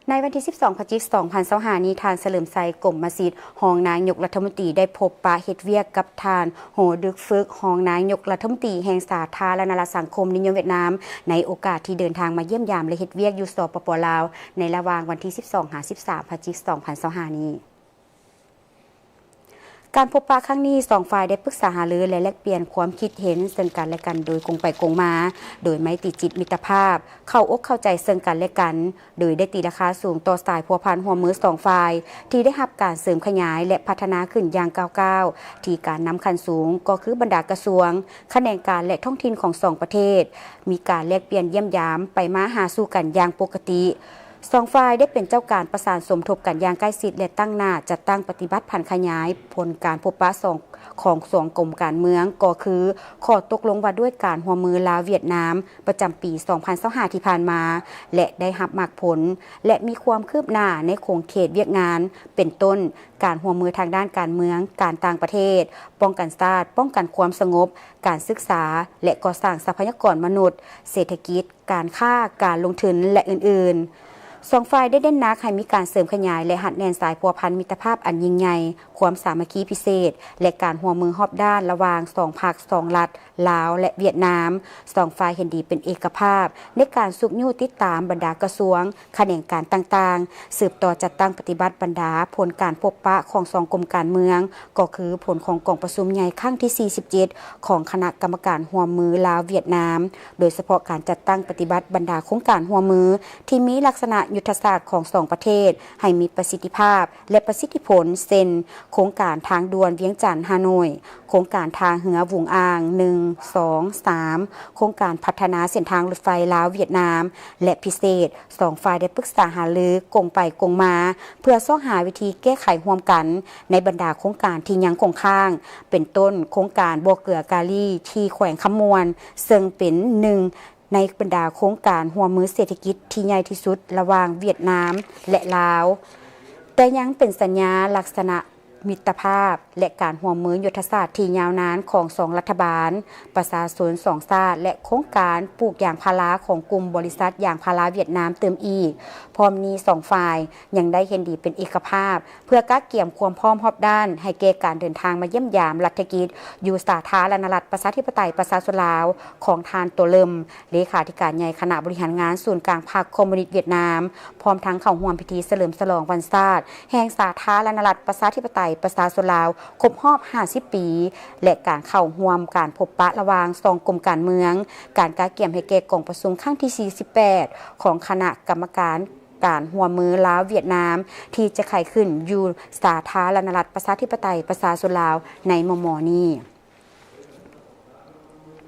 ໃນວັນທີສິບສອງ ພະຈິກ ສອງພັນຊາວຫ້ານີ້, ທ່ານ ສະເຫຼີມໄຊ ກົມມະສິດ ຮອງນາຍົກລັດຖະມົນຕີ ໄດ້ພົບປະເຮັດວຽກກັບທ່ານ ໂຮດຶກ ຟຶກ ຮອງນາຍົກລັດຖະມົນຕີແຫ່ງສາທາລະນະລັດສັງຄົມນິຍົມຫວຽດນາມ ໃນໂອກາດທີ່ເດີນທາງມາຢ້ຽມຢາມ ແລະ ເຮັດວຽກຢູ່ ສປປ ລາວ ໃນລະຫວ່າງວັນທີສິບສອງ ຫາ ສິບສາມ ພະຈິກ ສອງພັນຊາວຫ້ານີ້. ການພົບປະຄັ້ງນີ້, ສອງຝ່າຍໄດ້ປຶກສາຫາລື ແລະ ແລກປ່ຽນຄວາມຄິດເຫັນເຊິ່ງກັນແລະກັນໂດຍກົງໄປກົງມາ, ໂດຍໄມ້ຕີຈິດມິດຕະພາບ, ເຂົ້າອົກເຂົ້າໃຈເຊິ່ງກັນແລະກັນ, ໂດຍໄດ້ຕີລາຄາສູງຕໍ່ສາຍພົວພັນຮ່ວມມືສອງຝ່າຍ ທີ່ໄດ້ຮັບການເສີມຂະຫຍາຍ ແລະ ພັດທະນາຂຶ້ນຢ່າງກ້າວກ້າວ, ທີ່ການນຳຂັ້ນສູງ ກໍຄືບັນດາກະຊວງ, ຂະແໜງການ ແລະ ທ້ອງຖິ່ນຂອງສອງປະເທດ ມີການແລກປ່ຽນຢ້ຽມຢາມໄປມາຫາສູ່ກັນຢ່າງປົກກະຕິ. ສອງຝ່າຍໄດ້ເປັນເຈົ້າການປະສານສົມທົບກັນຢ່າງໃກ້ຊິດ ແລະ ຕັ້ງໜ້າຈັດຕັ້ງປະຕິບັດຜັນຂະຫຍາຍຜົນການພົບປະສອງ ຂອງສອງກົມການເມືອງ ກໍຄື ຂໍ້ຕົກລົງວ່າດ້ວຍການຮ່ວມມືລາວ-ຫວຽດນາມ ປະຈຳປີສອງພັນຊາວຫ້າທີ່ຜ່ານມາ ແລະ ໄດ້ຮັບໝາກຜົນ ແລະ ມີຄວາມຄືບໜ້າໃນຂົງເຂດວຽກງານ ເປັນຕົ້ນ ການຮ່ວມມືທາງດ້ານການເມືອງ, ການຕ່າງປະເທດ, ປ້ອງກັນຊາດ, ປ້ອງກັນຄວາມສະຫງົບ, ການສຶກສາ ແລະ ກໍ່ສ້າງຊັບພະຍາກອນມະນຸດ, ເສດຖະກິດ, ການຄ້າ, ການລົງທຶນ ແລະ ອື່ນໆ. ສອງຝ່າຍໄດ້ເນັ້ນໜັກໃຫ້ມີການເສີມຂະຫຍາຍ ແລະ ຮັດແໜ້ນສາຍພົວພັນມິດຕະພາບອັນຍິ່ງໃຫຍ່, ຄວາມສາມັກຄີພິເສດ ແລະ ການຮ່ວມມືຮອບດ້ານລະຫວ່າງສອງພັກສອງລັດ ລາວ ແລະ ຫວຽດນາມ. ສອງຝ່າຍເຫັນດີເປັນເອກະພາບໃນການຊຸກຍູ້ຕິດຕາມບັນດາກະຊວງ, ຂະແໜງການຕ່າງໆ, ສືບຕໍ່ຈັດຕັ້ງປະຕິບັດບັນດາຜົນການພົບປະຂອງສອງກົມການເມືອງ, ກໍຄືຜົນຂອງກອງປະຊຸມໃຫຍ່ຄັ້ງທີສີ່ສິບເຈັດ ຂອງຄະນະກຳມະການຮ່ວມມືລາວ-ຫວຽດນາມ, ໂດຍສະເພາະການຈັດຕັ້ງປະຕິບັດບັນດາໂຄງການຮ່ວມມືທີ່ມີລັກສະນະຍຸດທະສາດຂອງສອງປະເທດໃຫ້ມີປະສິດທິພາບ ແລະ ປະສິດທິຜົນ ເຊັ່ນ ໂຄງການທາງດ່ວນວຽງຈັນ-ຮ່າໂນ້ຍ, ໂຄງການທ່າເຮືອຫວຸງອາງ ໜຶ່ງ ສອງ ສາມ, ໂຄງການພັດທະນາເສັ້ນທາງລົດໄຟລາວ-ຫວຽດນາມ ແລະ ພິເສດ ສອງຝ່າຍໄດ້ປຶກສາຫາລືກົງໄປກົງມາ ເພື່ອຊອກຫາວິທີແກ້ໄຂຮ່ວມກັນໃນບັນດາໂຄງການທີ່ຍັງຄົງຄ້າງ, ເປັນຕົ້ນໂຄງການບໍ່ເກືອກາລີທີ່ແຂວງຄຳມ່ວນ, ເຊິ່ງເປັນໜຶ່ງໃນບັນດາໂຄງການຮ່ວມມືເສດຖະກິດທີ່ໃຫຍ່ທີ່ສຸດລະຫວ່າງຫວຽດນາມ ແລະ ລາວ, ແຕ່ຍັງເປັນສັນຍາລັກສະນະມິດຕະພາບ ແລະ ການຮ່ວມມືຍຸດທະສາດທີ່ຍາວນານຂອງສອງລັດຖະບານ, ປະຊາຊົນສອງຊາດ ແລະ ໂຄງການປູກຢາງພາລາຂອງກຸ່ມບໍລິສັດຢາງພາລາຫວຽດນາມຕື່ມອີກ. ພ້ອມນີ້ສອງຝ່າຍຍັງໄດ້ເຫັນດີເປັນເອກະພາບ ເພື່ອກະກຽມຄວາມພ້ອມຮອບດ້ານໃຫ້ແກ່ການເດີນທາງມາຢ້ຽມຢາມລັດຖະກິດຢູ່ສາທາລະນະລັດປະຊາທິປະໄຕປະຊາຊົນລາວຂອງທ່ານ ໂຕເລິມ ເລຂາທິການໃຫຍ່ຄະນະບໍລິຫານງານສູນກາງພັກຄອມມູນິດຫວຽດນາມ, ພ້ອມທັງເຂົ້າຮ່ວມພິທີສະເຫຼີມສະຫຼອງວັນຊາດແຫ່ງສາທາລະນະລັດປະຊາທິປະໄຕປະຊາຊົນລາວຄົບຮອບຫ້າສິບປີ ແລະ ການເຂົ້າຮ່ວມການພົບປະລະຫວ່າງສອງກົມການເມືອງ, ການກະກຽມໃຫ້ແກ່ກອງປະຊຸມຄັ້ງທີສີ່ສິບແປດ ຂອງຄະນະກຳມະການ ການຮ່ວມມືລາວ-ຫວຽດນາມ ທີ່ຈະໄຂຂຶ້ນຢູ່ສາທາລະນະລັດປະຊາທິປະໄຕປະຊາຊົນລາວໃນມໍ່ໆນີ້.